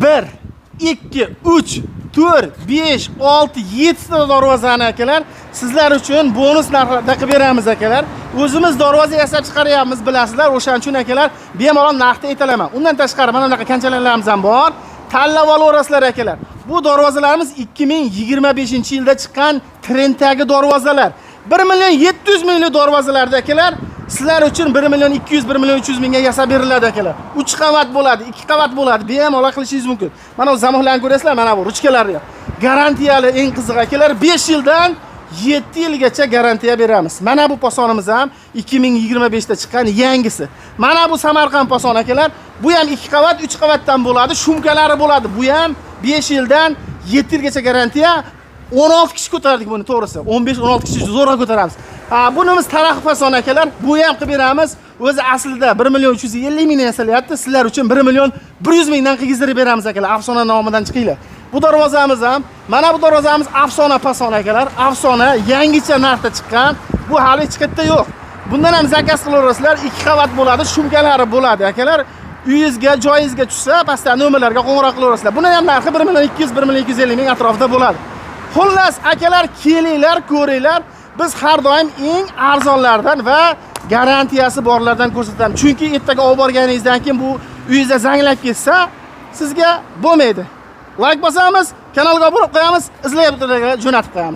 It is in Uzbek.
1, 2, 3, 4, 5, 6, 7 ta darvozani, akalar, sizlar uchun bonus narxlarda qilib beramiz, akalar. O'zimiz darvoza yasab chiqaryapmiz, bilasizlar. O'shaning uchun, akalar, bemalol narxni aytalaman. Undan tashqari mana bunaqa kanchalarimiz ham bor. Tanlab olaverasizlar, akalar. Bu darvozalarimiz 2025-yilda chiqqan trenddagi darvozalar. 1 million 700 minglik darvozalarda, akalar, sizlar uchun 1 million 200, 1 million 300 mingga yasab beriladi, akalar. 3 qavat bo'ladi, 2 qavat bo'ladi, bemalol qilishingiz mumkin. Mana bu zamoklarni ko'rasizlar, mana bu ruchkalari. Garantiyali, eng qizig'i, akalar, 5 yildan 7 yilgacha garantiya beramiz. Mana bu posonimiz ham 2025 da chiqqan yangisi. Mana bu Samarqand poson, akalar. Bu ham 2 qavat, 3 qavatdan bo'ladi, shumkalari bo'ladi. Bu ham 5 yildan 7 yilgacha garantiya. 16 kishi ko'tardik buni, to'g'risi. 15-16 kishi zo'rg'a ko'taramiz. Ha, bunimiz tarax fason, akalar. Bu ham qilib beramiz. O'zi aslida 1 million 350 mingdan yasalyapti. Sizlar uchun 1 million 100 mingdan qilgizdirib beramiz, akalar. Afsona nomidan chiqinglar. Bu darvozamiz ham, mana bu darvozamiz afsona fason, akalar. Afsona yangicha narxda chiqqan. Bu hali hech qayerda yo'q. Bundan ham zakaz qilaverasizlar. 2 qavat bo'ladi, shumkalari bo'ladi, akalar. Uyingizga, joyingizga tushsa, pastda nomerlarga qo'ng'iroq qilaverasizlar. Buni ham narxi 1 million 200, 1 million 250 ming atrofida bo'ladi. Xullas, akalar, kelinglar, ko'ringlar. Biz har doim eng arzonlardan va garantiyasi borlardan ko'rsatamiz. Chunki ertaga olib borganingizdan keyin bu uyingizda zanglab ketsa, sizga bo'lmaydi. Like bosamiz, kanalga obuna qo'yamiz, izlayotganlarga jo'natib qo'yamiz.